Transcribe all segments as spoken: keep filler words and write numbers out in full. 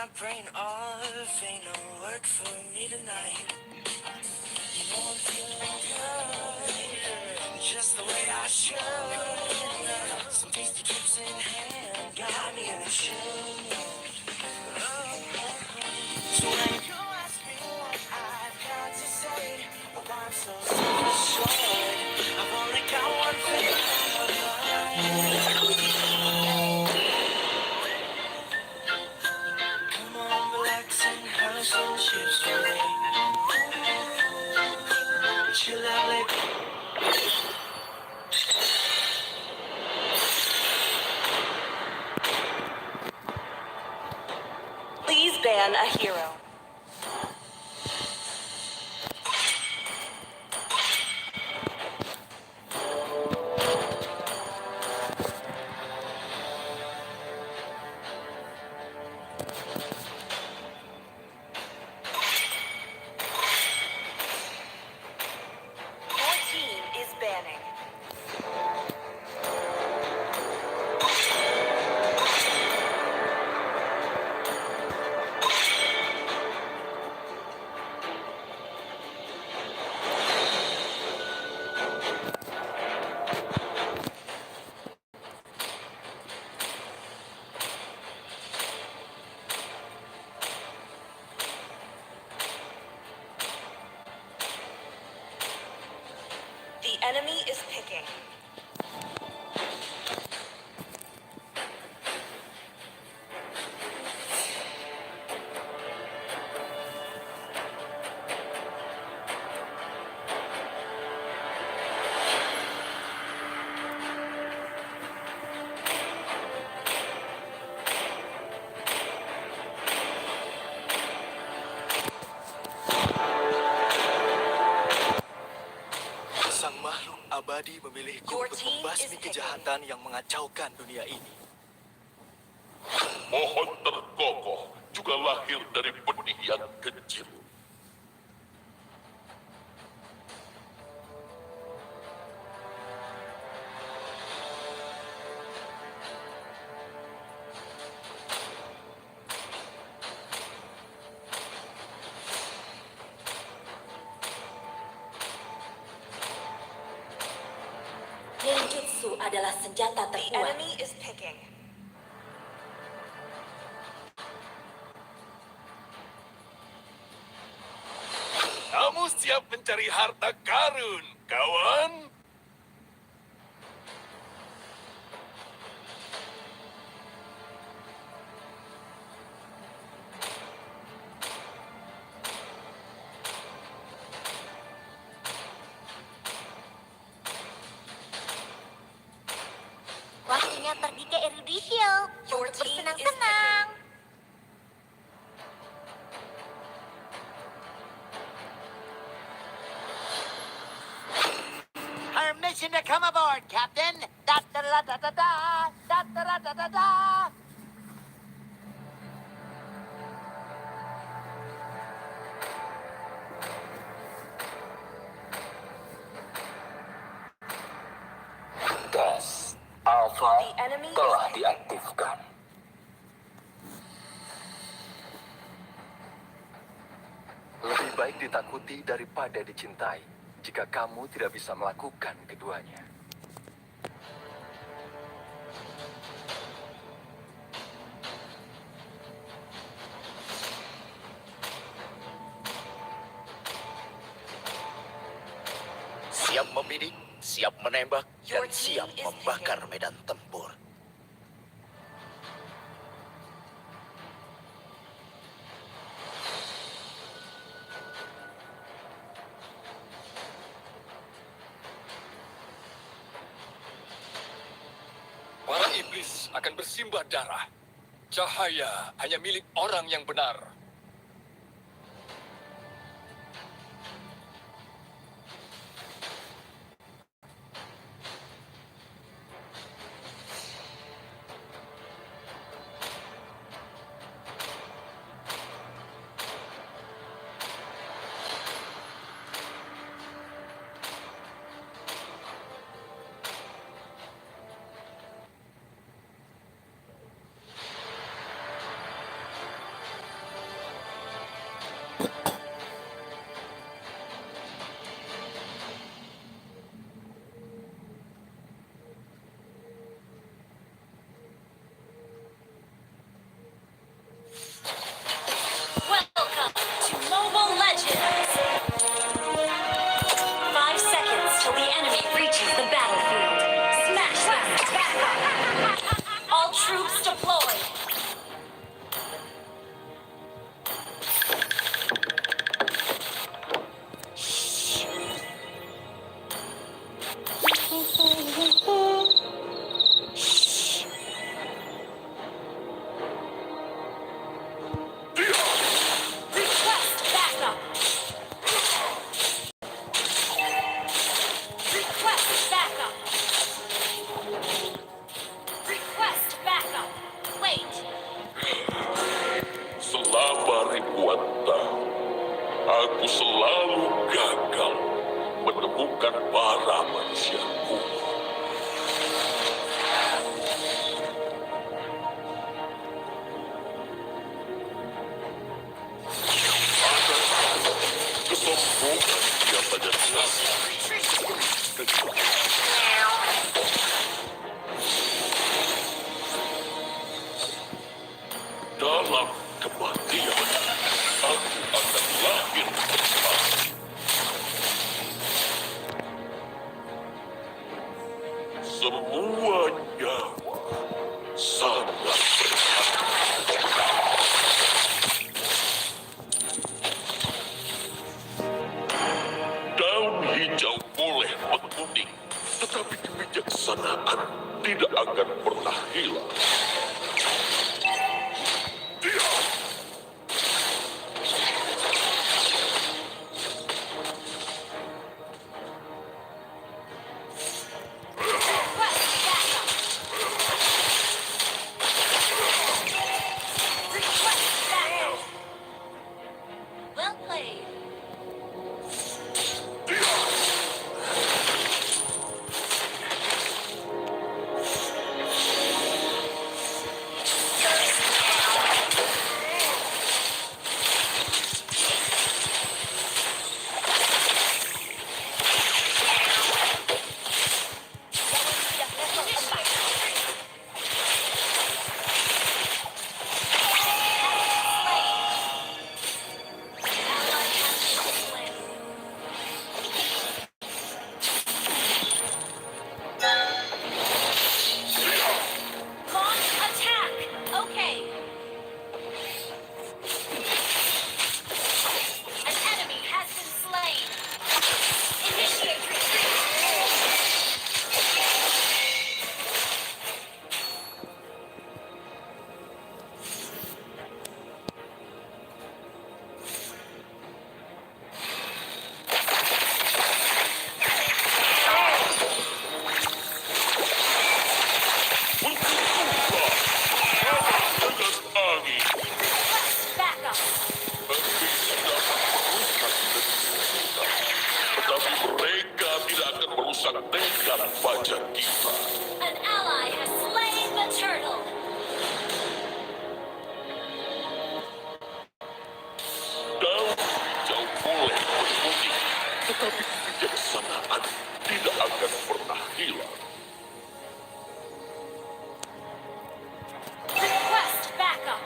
My brain off, ain't no work for me tonight. You know I'm feeling good, just the way I should. Some tasty chips in hand, got me in the mood. So when you ask me what I've got to say, well, I'm so self-assured. I've only got one thing on my mind. Come on, relax and have some chips with me. Chill out, let Please ban a hero. Your team is banning. The enemy is picking. Sang makhluk abadi memilihku untuk membasmi kejahatan yang mengacaukan dunia ini. Pohon terkokoh juga lahir dari benih yang kecil. Ninjutsu adalah senjata terkuat. Kamu siap mencari harta karun, kawan? Waktunya pergi ke Eruditio untuk bersenang-senang. Permission to come aboard, Captain. Da da da da da da. Da da da da da da. Tes Alpha telah diaktifkan. Lebih baik ditakuti daripada dicintai jika kamu tidak bisa melakukan keduanya. Siap membidik, siap menembak, dan siap membakar medan tempur. Para iblis akan bersimbah darah. Cahaya hanya milik orang yang benar. Aku selalu gagal menemukan para manusia kuno. Kesombongan tiap pada datang. Dalam kematian, aku akan lahir kembali. Semua nyawa sangat berharga. Daun hijau boleh menguning, tetapi kebijaksanaan tidak akan pernah hilang. Diam! Well played. Launch attack. Okay. An enemy has been slain. Initiate retreat. Angin. Backup. Tapi tidak merusak tekad kita. Tetapi mereka tidak akan merusak tekad baja kita. An ally has slain the turtle. Daun hijau boleh berkuning, tetapi kebijaksanaan tidak akan pernah hilang. Request backup.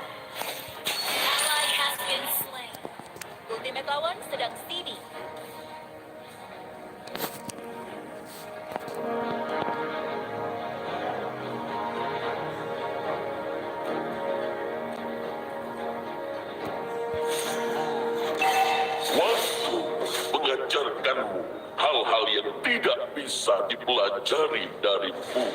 Ally has been slain. Ultimate lawan sedang C B. Waktu mengajarkanmu hal-hal yang tidak bisa dipelajari dari buku.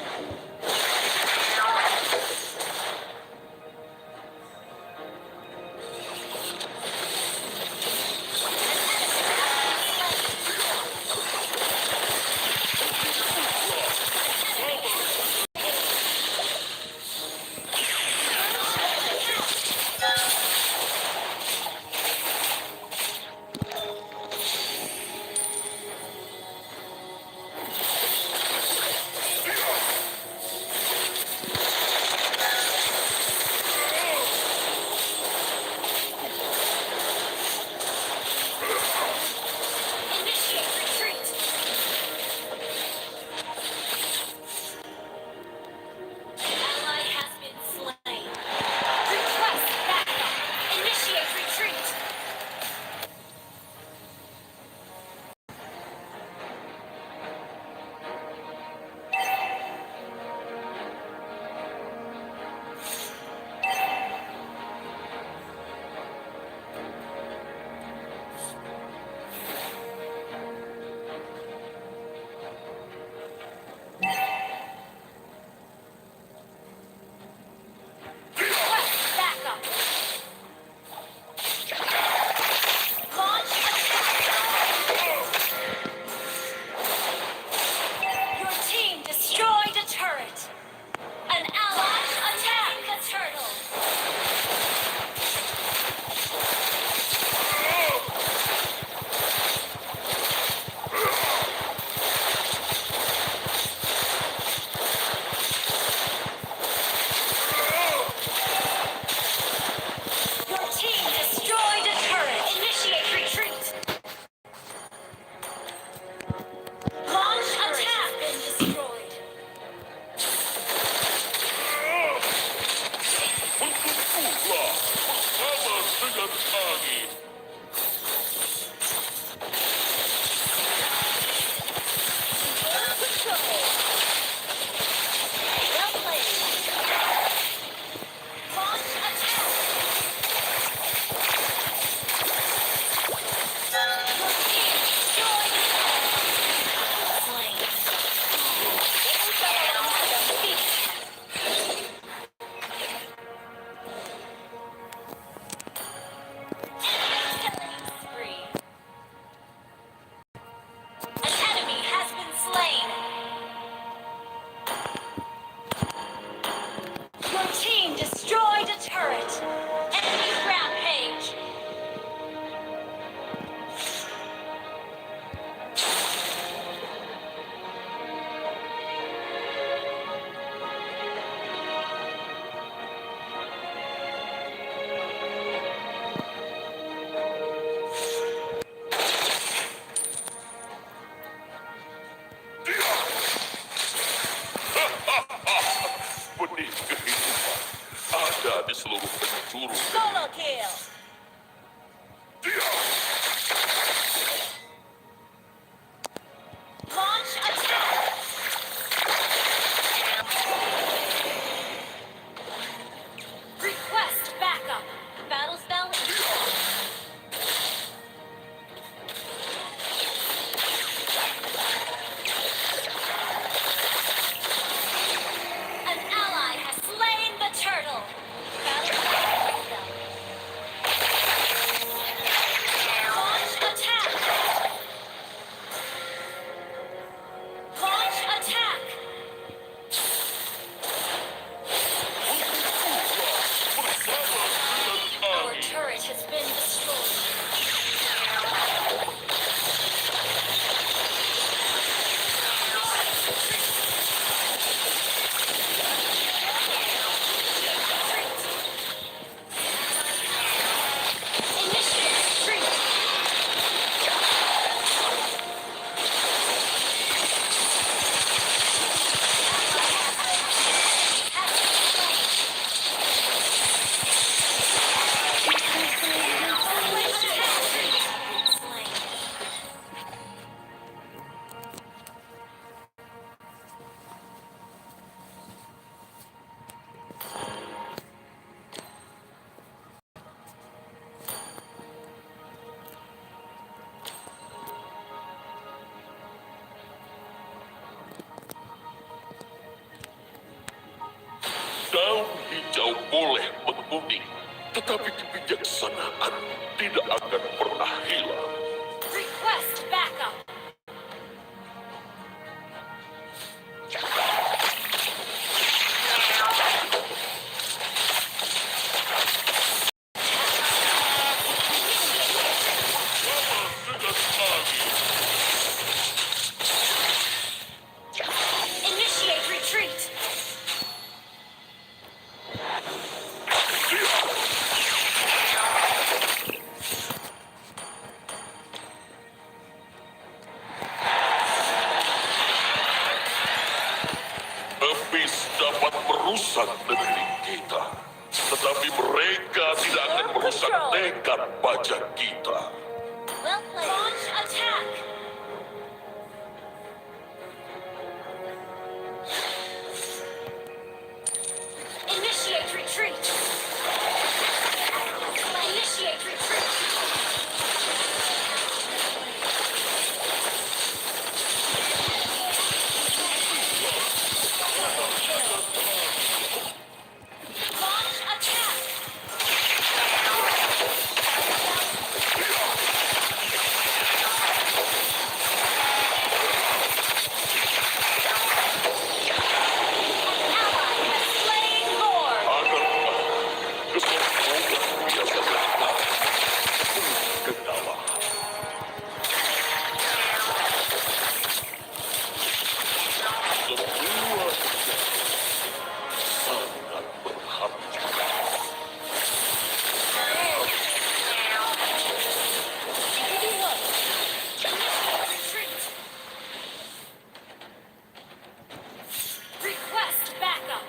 Solo kill. Launch attack. Request backup. Battle spell. An ally has slain the turtle. Battle spell. Launch attack. Launch attack. Our turret has been destroyed. Daun hijau boleh menguning, tetapi kebijaksanaan tidak akan pernah hilang. Request backup. Initiate retreat. Habis dapat merusak negeri kita, tetapi mereka tidak akan merusak tekad baja kita. Launch attack. Initiate retreat. Initiate retreat. Launch attack. An ally has slain Lord. Agar kesombongan biasa datang ke kalah. Semua sangat berharga. Request backup.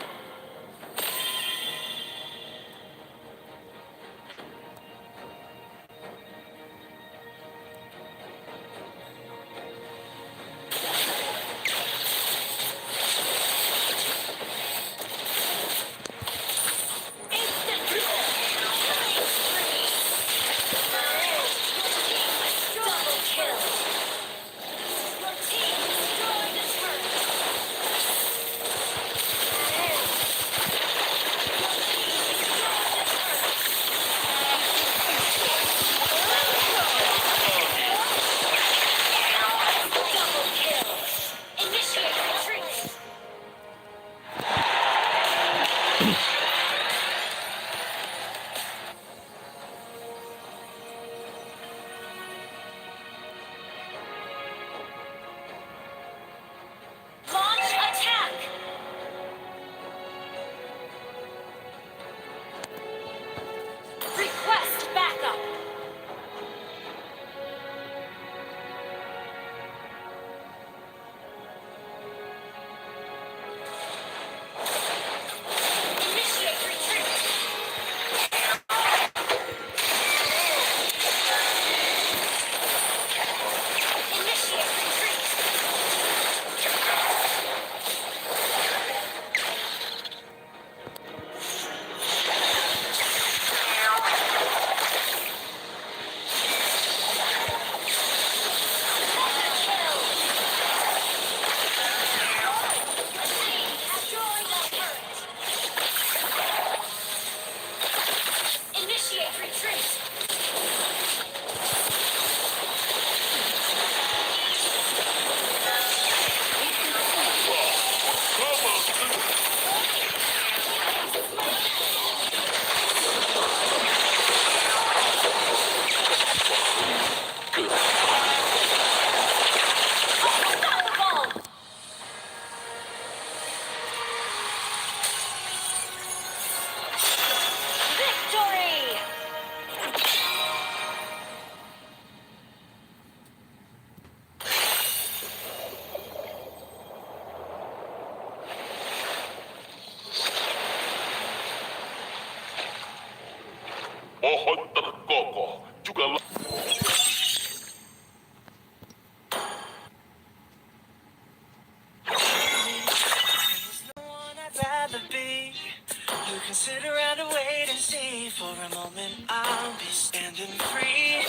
Pohon terkokoh juga la- I'd rather be. You can sit around and wait and see. For a moment, I'll be standing free.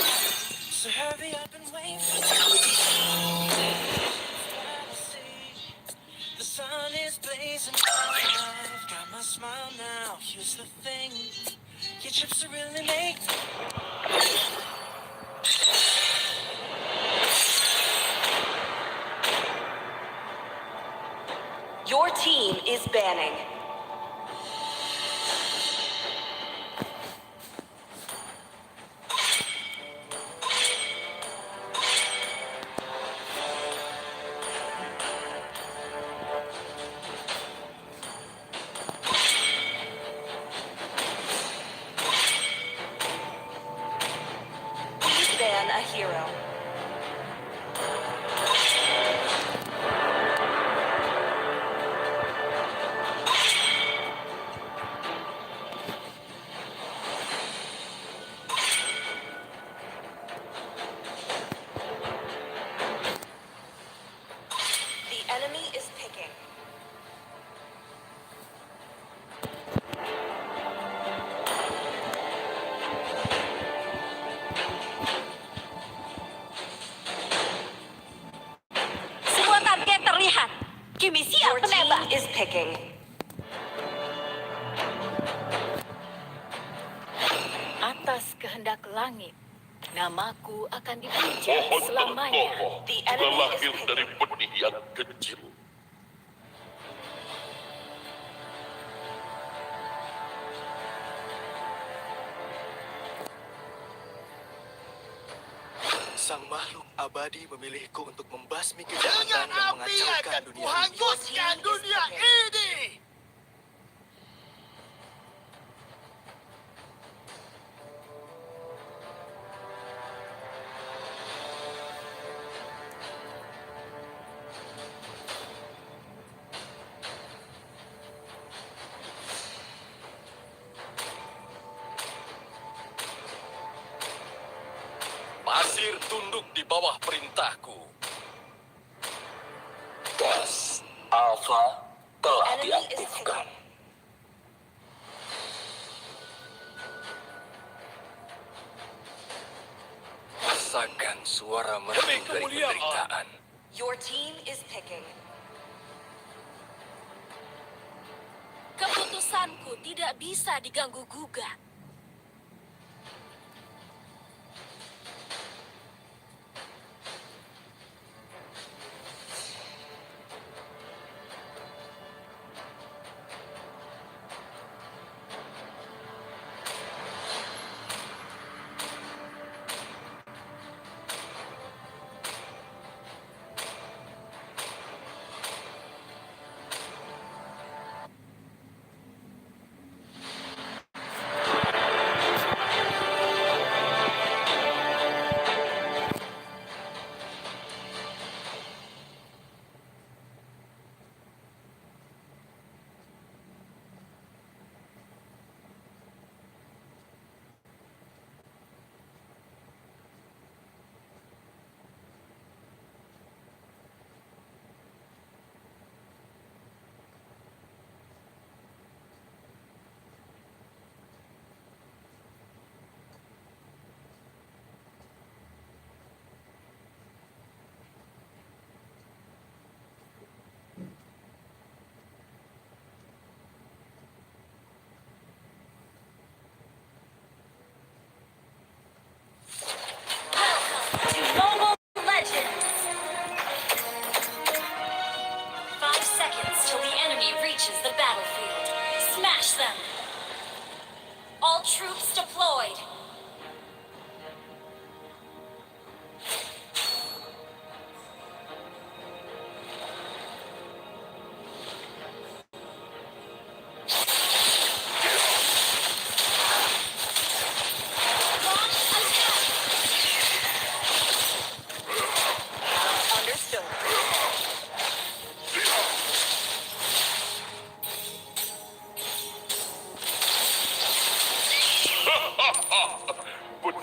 So hurry up and wait for me. The sun is blazing bright. Got my smile now. Here's the thing. Your chips are really make. Your team is banning. Please ban a hero. The enemy is picking. Semua target terlihat. Kimi siap menembak. Your team is picking. Atas kehendak langit, namaku akan dipuja selamanya. The enemy is picking. Benih yang kecil. Sang makhluk abadi memilihku untuk membasmi kejahatan yang mengacaukan dunia ini. Kuhanguskan dunia ini. Pasir tunduk di bawah perintahku. Gas alfa telah diaktifkan. Rasakan suara merdu dari penderitaan. Your team is picking. Keputusanku tidak bisa diganggu gugat.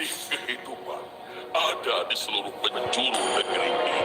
Kehidupan ada di seluruh penjuru negeri ini.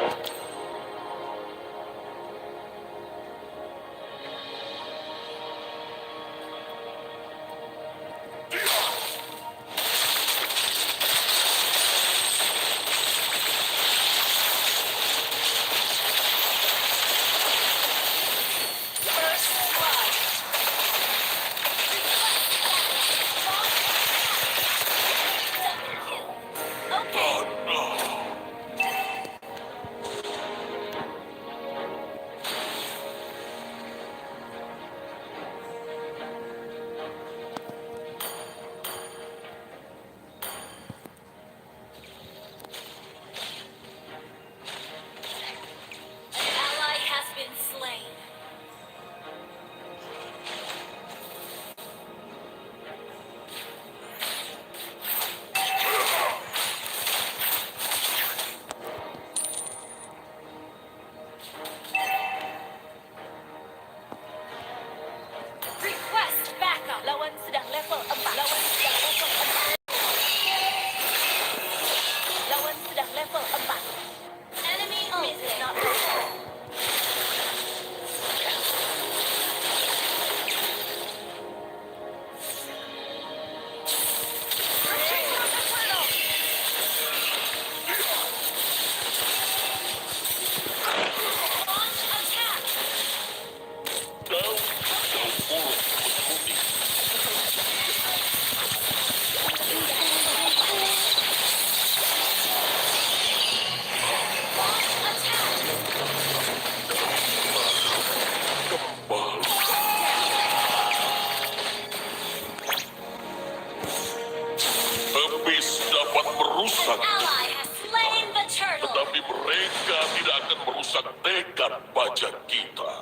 Tetapi mereka tidak akan merusak tekad baja kita.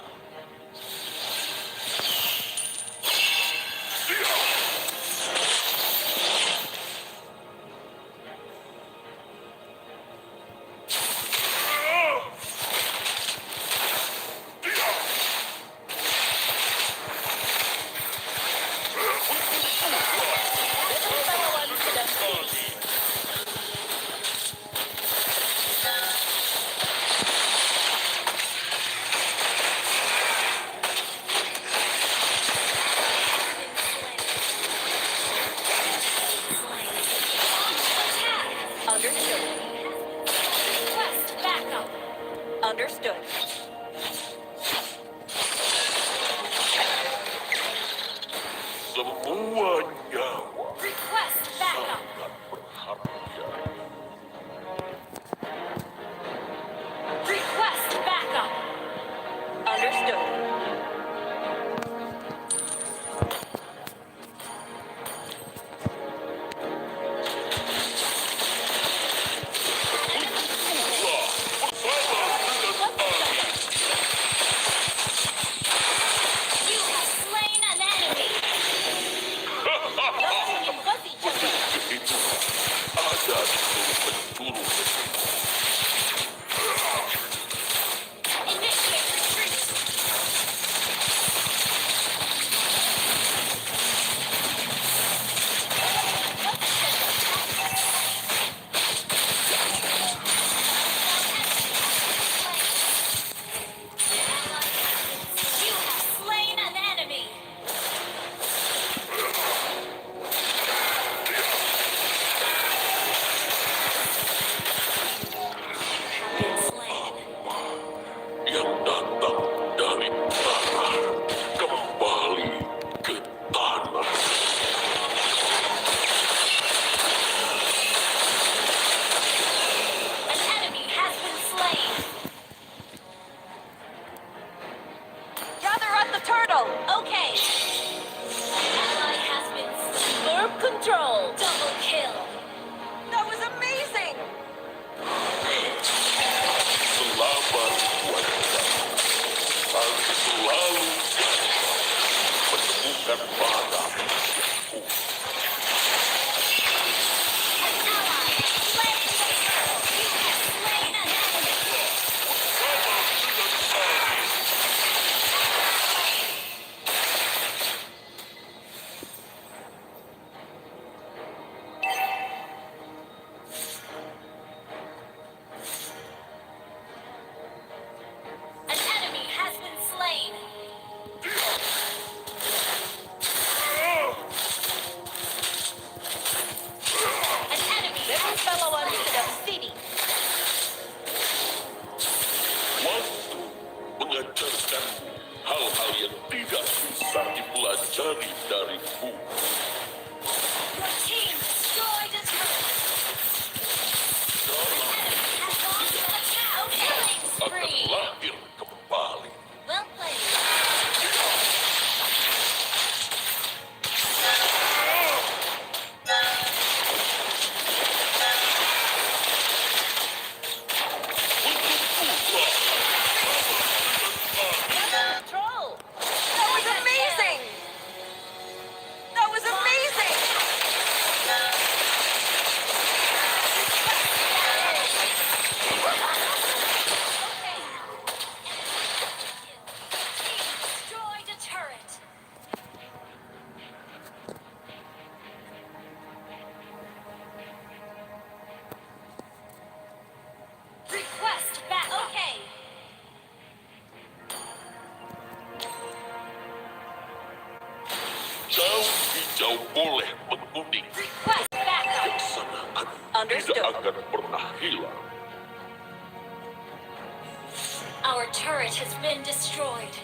has been destroyed.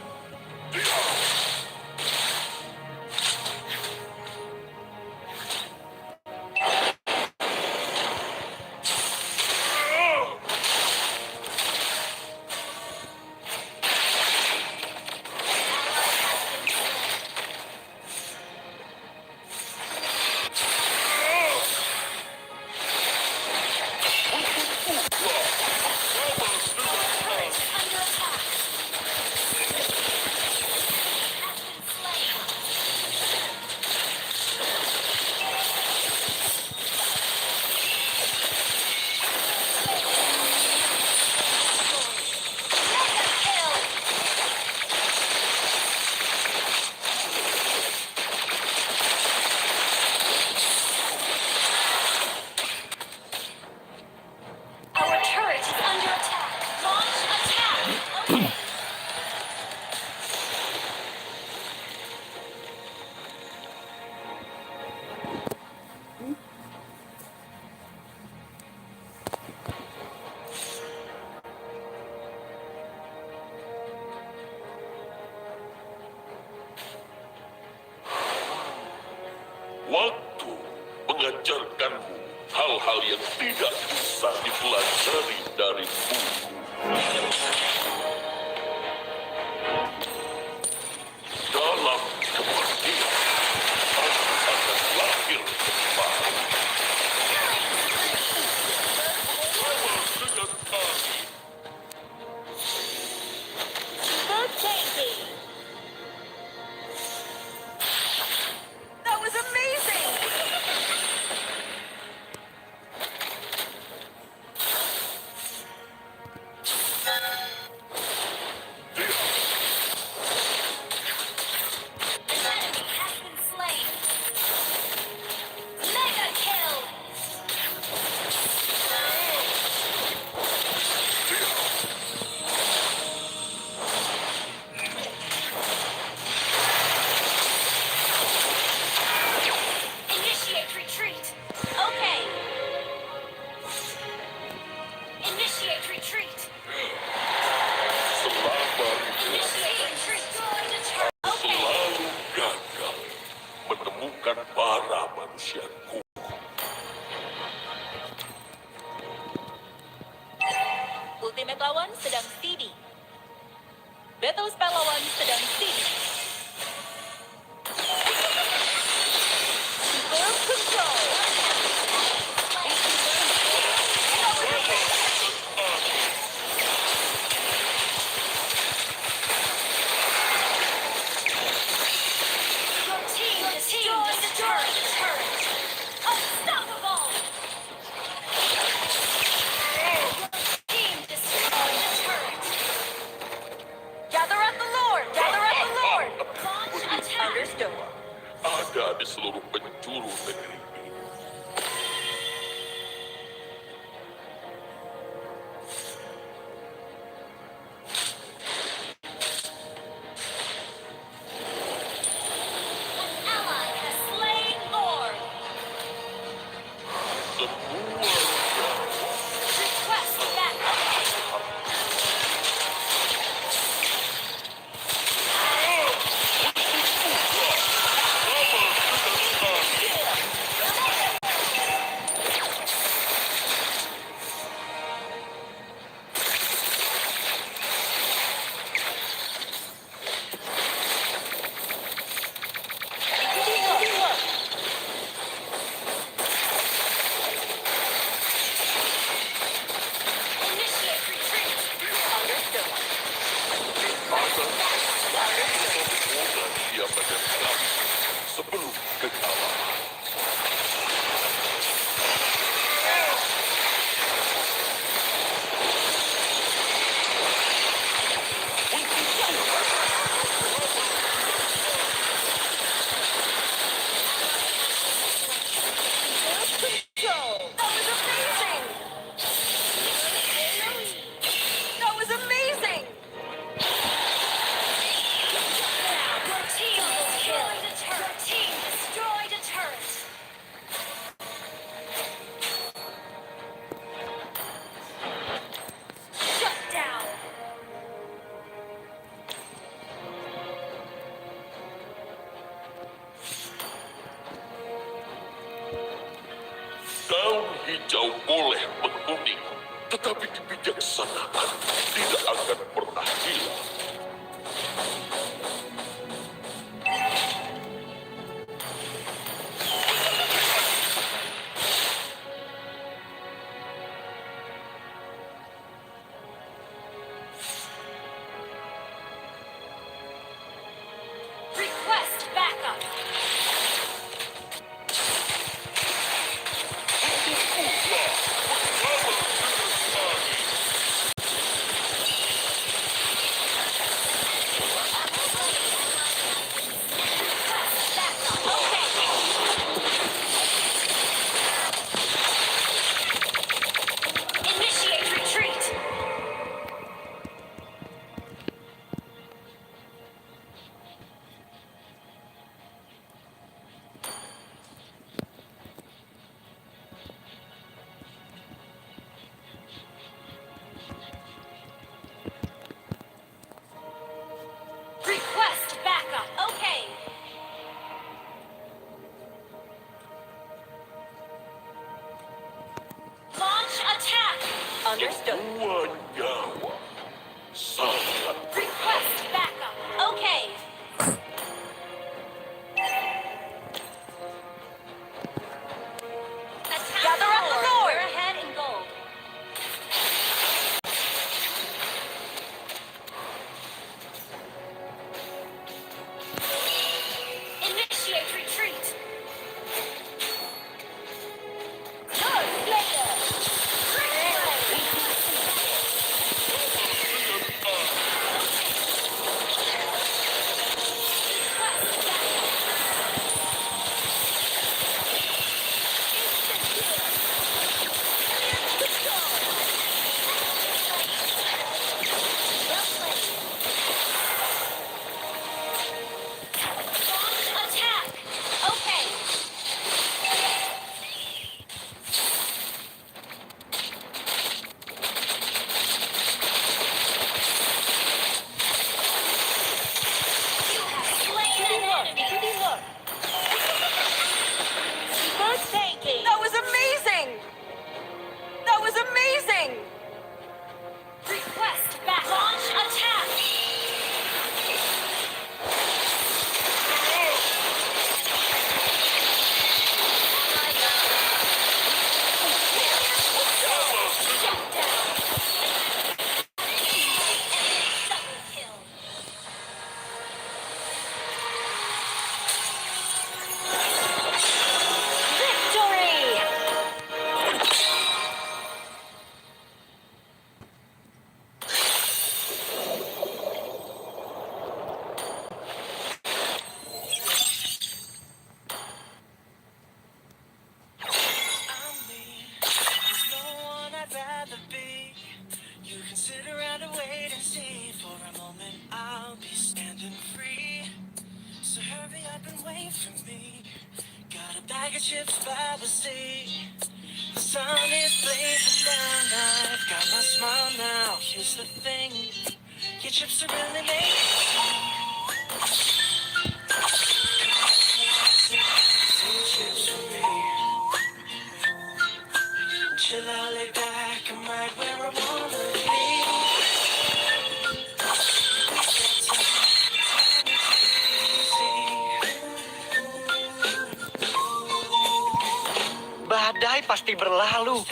Our turret is under attack. Launch attack. Okay. Waktu mengajarkanmu hal-hal yang tidak bisa dipelajari dari buku. Dalam kematian, aku akan lahir kembali. Bersama dengan kami. Super Tanky. That was amazing! An enemy has been slain. Mega kill! Initiate retreat. Okay. Initiate retreat. Selama Initiate retreat. Destroy the turret. Okay. Selalu gagal menemukan para manusiaku. Ultimate lawan sedang C D. Battle spell lawan sedang C D. Super control. Your team destroyed the turret. Unstoppable. Your team destroyed the turret. Gather at the Lord. Gather at the Lord. Launch attack. Understood. Ada di seluruh penjuru negeri ini. An ally has slain Lord. Semua Request backup. Daun hijau boleh menguning, tetapi kebijaksanaan tidak akan pernah hilang. Badai pasti berlalu.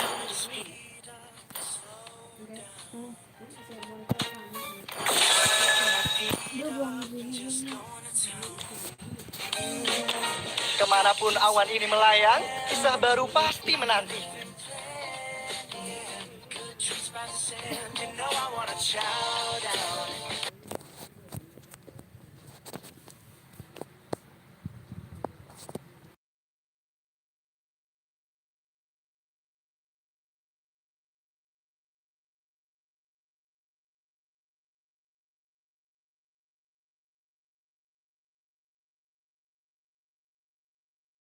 Kemanapun awan ini melayang, kisah baru pasti menanti.